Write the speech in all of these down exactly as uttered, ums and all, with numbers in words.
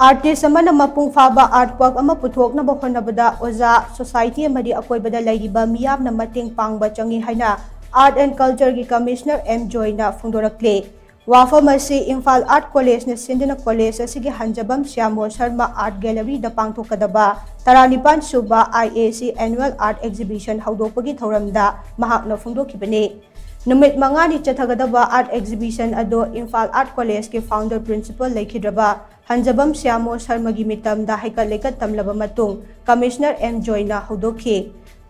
Artist ꯑꯃꯅ ꯃꯄꯨꯡ ꯐꯥꯕ ꯑꯥꯔꯠ ꯋꯥꯔꯛ ꯑꯃ ꯄꯨꯊꯣꯛꯅꯕ ꯍꯣꯠꯅꯕꯗ ꯑꯣꯖꯥ, ꯁꯣꯁꯥꯏꯇꯤ ꯑꯃꯗꯤ ꯑꯀꯣꯏꯕꯗ ꯂꯩꯔꯤꯕ ꯃꯤꯌꯥꯝꯅ ꯃꯇꯦꯡ ꯄꯥꯡꯕ ꯆꯪꯏ ꯍꯥꯏꯅ ꯑꯥꯔꯠ ꯑꯦꯟ ꯀꯜꯆꯔꯒꯤ ꯀꯃꯤꯁꯅꯔ ꯑꯦꯝ ꯖꯣꯏꯅ ꯐꯣꯡꯗꯣꯔꯛꯂꯤ꯫ ꯋꯥꯐꯝ ꯑꯁꯤ ꯏꯝꯐꯥꯜ ꯑꯥꯔꯠ ꯀꯣꯂꯦꯖꯅ ꯁꯤꯟꯗꯨꯅ ꯀꯣꯂꯦꯖ ꯑꯁꯤꯒꯤ ꯍꯟꯖꯕꯝ ꯁ꯭ꯌꯥꯃꯣ ꯁꯔꯃ ꯑꯥꯔꯠ ꯒꯦꯂꯔꯤꯗ ꯄꯥꯡꯊꯣꯛꯀꯗꯕ ꯇꯔꯥꯅꯤꯄꯥꯟ ꯁꯨꯕ ꯑꯥꯏ ꯑꯦ ꯁꯤ ꯑꯦꯅꯨꯋꯦꯜ ꯑꯥꯔꯠ ꯑꯦꯛꯖꯤꯕꯤꯁꯟ ꯍꯧꯗꯣꯛꯄꯒꯤ ꯊꯧꯔꯝꯗ ꯃꯍꯥꯛꯅ ꯐꯣꯡꯗꯣꯛꯈꯤꯕꯅꯤ꯫ ꯅꯨꯃꯤꯠ ꯃꯉꯥꯅꯤ ꯆꯠꯊꯒꯗꯕ ꯑꯥꯔꯠ ꯑꯦꯛꯖꯤꯕꯤꯁꯟ ꯑꯗꯨ ꯏꯝꯐꯥꯜ ꯑꯥꯔꯠ ꯀꯣꯂꯦꯖꯀꯤ ꯐꯥꯎꯟꯗꯔ ꯄ꯭ꯔꯤꯟꯁꯤꯄꯜ ꯂꯩꯈꯤꯗ꯭ꯔꯕ ꯍꯟꯖꯕꯝ ꯁ꯭ꯌꯥꯃꯣ ꯁꯔꯃꯒꯤ ꯃꯤꯇꯝꯗ ꯍꯩꯀꯠ ꯂꯩꯀꯠ ꯇꯝꯂꯕ ꯃꯇꯨꯡ ꯀꯃꯤꯁꯅꯔ ꯑꯦꯝ ꯖꯣꯏꯅ ꯍꯧꯗꯣꯛꯈꯤ꯫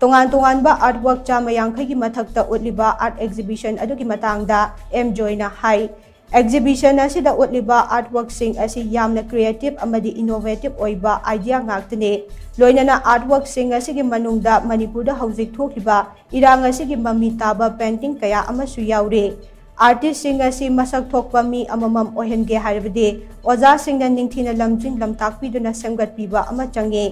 ꯇꯣꯉꯥꯟ ꯇꯣꯉꯥꯟꯕ ꯑꯥꯔꯠ ꯋꯥꯔꯛ ꯆꯥꯝꯃ ꯌꯥꯡꯈꯩꯒꯤ ꯃꯊꯛꯇ ꯎꯠꯂꯤꯕ ꯑꯥꯔꯠ ꯑꯦꯛꯖꯤꯕꯤꯁꯟ ꯑꯗꯨꯒꯤ ꯃꯇꯥꯡꯗ ꯑꯦꯝ ꯖꯣꯏꯅ ꯍꯥꯏ, ꯑꯦꯛꯖꯤꯕꯤꯁꯟ ꯑꯁꯤꯗ ꯎꯠꯂꯤꯕ ꯑꯥꯔꯠ ꯋꯥꯔꯛꯁꯤꯡ ꯑꯁꯤ ꯌꯥꯝꯅ ꯀ꯭ꯔꯤꯌꯦꯇꯤꯚ ꯑꯃꯗꯤ ꯏꯅꯣꯚꯦꯇꯤꯚ ꯑꯣꯏꯕ ꯑꯥꯏꯗꯤꯌꯥ ꯉꯥꯛꯇꯅꯤ꯫ ꯂꯣꯏꯅꯅ ꯑꯥꯔꯠ ꯋꯥꯔꯛꯁꯤꯡ ꯑꯁꯤꯒꯤ ꯃꯅꯨꯡꯗ ꯃꯅꯤꯄꯨꯔꯗ ꯍꯧꯖꯤꯛ ꯊꯣꯛꯂꯤꯕ ꯏꯔꯥꯡ ꯑꯁꯤꯒꯤ ꯃꯃꯤ ꯇꯥꯕ ꯄꯦꯟꯇꯤꯡ ꯀꯌꯥ ꯑꯃꯁꯨ ꯌꯥꯎꯔꯤ꯫ ꯑꯥꯔꯇꯤꯁꯁꯤꯡ ꯑꯁꯤ ꯃꯁꯛ ꯊꯣꯛꯄ ꯃꯤ ꯑꯃꯃꯝ ꯑꯣꯏꯍꯟꯒꯦ ꯍꯥꯏꯔꯕꯗꯤ ꯑꯣꯖꯥꯁꯤꯡꯅ ꯅꯤꯡꯊꯤꯅ ꯂꯝꯖꯤꯡ ꯂꯝꯇꯥꯛꯄꯤꯗꯨꯅ ꯁꯦꯝꯒꯠꯄꯤꯕ ꯑꯃ ꯆꯪꯉꯤ꯫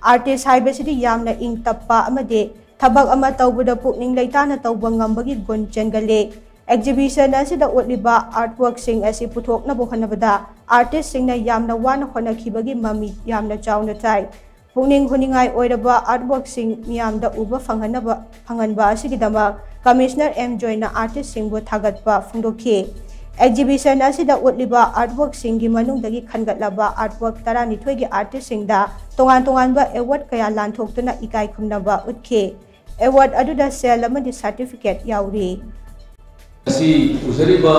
ꯑꯥꯔꯇꯤꯁ ꯍꯥꯏꯕꯁꯤꯗꯤ ꯌꯥꯝꯅ ꯏꯪ ꯇꯞꯄ ꯑꯃꯗꯤ ꯊꯕꯛ ꯑꯃ ꯇꯧꯕꯗ ꯄꯨꯛꯅꯤꯡ ꯂꯩꯇꯥꯅ ꯇꯧꯕ ꯉꯝꯕꯒꯤ ꯒꯨꯟ ꯆꯦꯟꯒꯜꯂꯤ꯫ ꯑꯦꯛꯖꯤꯕꯤꯁꯟ ꯑꯁꯤꯗ ꯎꯠꯂꯤꯕ ꯑꯥꯔꯠ ꯋꯥꯔꯛꯁꯤꯡ ꯑꯁꯤ ꯄꯨꯊꯣꯛꯅꯕ ꯍꯣꯠꯅꯕꯗ ꯑꯥꯔꯇꯤꯁꯁꯤꯡꯅ ꯌꯥꯝꯅ ꯋꯥꯅ ꯍꯣꯠꯅꯈꯤꯕꯒꯤ ꯃꯃꯤ ꯌꯥꯝꯅ ꯆꯥꯎꯅ ꯊꯥꯏ꯫ ꯄꯨꯛꯅꯤꯡ ꯍꯨꯅꯤꯡꯉꯥꯏ ꯑꯣꯏꯔꯕ ꯑꯥꯔꯠ ꯋꯥꯔꯛꯁꯤꯡ ꯃꯤꯌꯥꯝꯗ ꯎꯕ ꯐꯪꯍꯟꯅꯕ, ꯐꯪꯍꯟꯕ ꯑꯁꯤꯒꯤꯗꯃꯛ ꯀꯃꯤꯁꯅꯔ ꯑꯦꯝ ꯖꯣꯏꯅ ꯑꯥꯔꯇꯤꯁꯁꯤꯡꯕꯨ ꯊꯥꯒꯠꯄ ꯐꯣꯡꯗꯣꯛꯈꯤ꯫ ꯑꯦꯛꯖꯤꯕꯤꯁꯟ ꯑꯁꯤꯗ ꯎꯠꯂꯤꯕ ꯑꯥꯔꯠ ꯋꯥꯔꯛꯁꯤꯡꯒꯤ ꯃꯅꯨꯡꯗꯒꯤ ꯈꯟꯒꯠꯂꯕ ꯑꯥꯔꯠ ꯋꯥꯔꯛ ꯇꯔꯥꯅꯤꯊꯣꯏꯒꯤ ꯑꯥꯔꯇꯤꯁꯁꯤꯡꯗ ꯇꯣꯉꯥꯟ ꯇꯣꯉꯥꯟꯕ ꯑꯦꯋꯥꯔꯗ ꯀꯌꯥ ꯂꯥꯟꯊꯣꯛꯇꯨꯅ ꯏꯀꯥꯏ ꯈꯨꯝꯅꯕ ꯎꯠꯈꯤ꯫ ꯑꯦꯋꯥꯔꯗ ꯑꯗꯨꯗ ꯁꯦꯜ ꯑꯃꯗꯤ ꯁꯥꯔꯇꯤꯐꯤꯀꯦꯠ ꯌꯥꯎꯔꯤ꯫ ꯑꯁꯤ ꯎꯖꯔꯤꯕ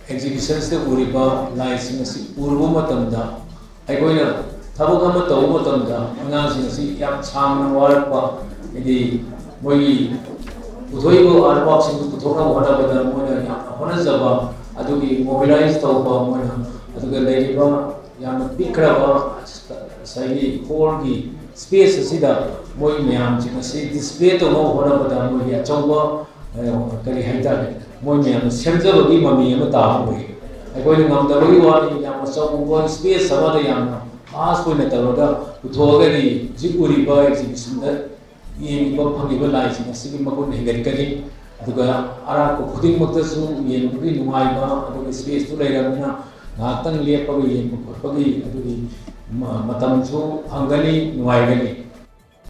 ꯑꯦꯛꯖꯤꯕꯤꯁꯟꯁꯤꯗ ꯎꯔꯤꯕ ꯂꯥꯏꯁꯤꯡ ꯑꯁꯤ ꯎꯔꯨꯕ ꯃꯇꯝꯗ ꯑꯩꯈꯣꯏꯅ ꯊꯕꯛ ꯑꯃ ꯇꯧꯕ ꯃꯇꯝꯗ ꯑꯉꯥꯡꯁꯤꯡ ꯑꯁꯤ ꯌꯥꯝ ꯁꯥꯡꯅ ꯋꯥꯔꯛꯄ, ꯍꯥꯏꯗꯤ ꯃꯣꯏꯒꯤ ꯄꯨꯊꯣꯛꯏꯕ ꯑꯥꯔꯠ ꯋꯥꯔꯛꯁꯤꯡꯗꯨ ꯄꯨꯊꯣꯛꯅꯕ ꯍꯣꯠꯅꯕꯗ ꯃꯣꯏꯅ ꯌꯥꯝꯅ ꯍꯣꯠꯅꯖꯕ, ꯑꯗꯨꯒꯤ ꯃꯣꯕꯤꯂꯥꯏꯁ ꯇꯧꯕ ꯃꯣꯏꯅ, ꯑꯗꯨꯒ ꯂꯩꯔꯤꯕ ꯌꯥꯝꯅ ꯄꯤꯛꯈ꯭ꯔꯕ ꯉꯁꯥꯏꯒꯤ ꯍꯣꯜꯒꯤ ꯁ꯭ꯄꯦꯁ ꯑꯁꯤꯗ ꯃꯣꯏ ꯃꯌꯥꯝꯁꯤꯡ ꯑꯁꯤ ꯗꯤꯁꯄ꯭ꯂꯦ ꯇꯧꯅꯕ ꯍꯣꯠꯅꯕꯗ ꯃꯣꯏꯒꯤ ꯑꯆꯧꯕ, ꯑ, ꯀꯔꯤ ꯍꯥꯏꯇꯥꯔꯦ, ꯃꯣꯏ ꯃꯌꯥꯝꯅ ꯁꯦꯝꯖꯕꯒꯤ ꯃꯃꯤ ꯑꯃ ꯇꯥꯕ ꯑꯣꯏ꯫ ꯑꯩꯈꯣꯏꯅ ꯉꯝꯗꯕꯒꯤ ꯋꯥꯅꯤ, ꯌꯥꯝꯅ ꯆꯥꯎꯕ ꯁ꯭ꯄꯦꯁ ꯑꯃꯗ ꯌꯥꯝꯅ ꯚꯥꯁ ꯑꯣꯏꯅ ꯇꯧꯔꯒ ꯄꯨꯊꯣꯛꯑꯒꯗꯤ ꯍꯧꯖꯤꯛ ꯎꯔꯤꯕ ꯑꯦꯛꯖꯤꯕꯤꯁꯟꯗ ꯌꯦꯡꯉꯤꯕ ꯐꯪꯉꯤꯕ ꯂꯥꯏꯁꯤꯡ ꯑꯁꯤꯒꯤ ꯃꯒꯨꯟ ꯍꯦꯟꯒꯠꯀꯅꯤ꯫ ꯑꯗꯨꯒ ꯑꯔꯥꯛꯄ ꯈꯨꯗꯤꯡꯃꯛꯇꯁꯨ ꯌꯦꯡꯕꯒꯤ ꯅꯨꯡꯉꯥꯏꯕ, ꯑꯗꯨꯒ ꯁ꯭ꯄꯦꯁꯇꯨ ꯂꯩꯔꯕꯅꯤꯅ ꯉꯥꯏꯍꯥꯛꯇꯪ ꯂꯦꯞꯄꯒ ꯌꯦꯡꯕ ꯈꯣꯠꯄꯒꯤ ꯑꯗꯨꯒꯤ ꯃ- ꯃꯇꯝꯁꯨ ꯐꯪꯒꯅꯤ, ꯅꯨꯡꯉꯥꯏꯒꯅꯤ꯫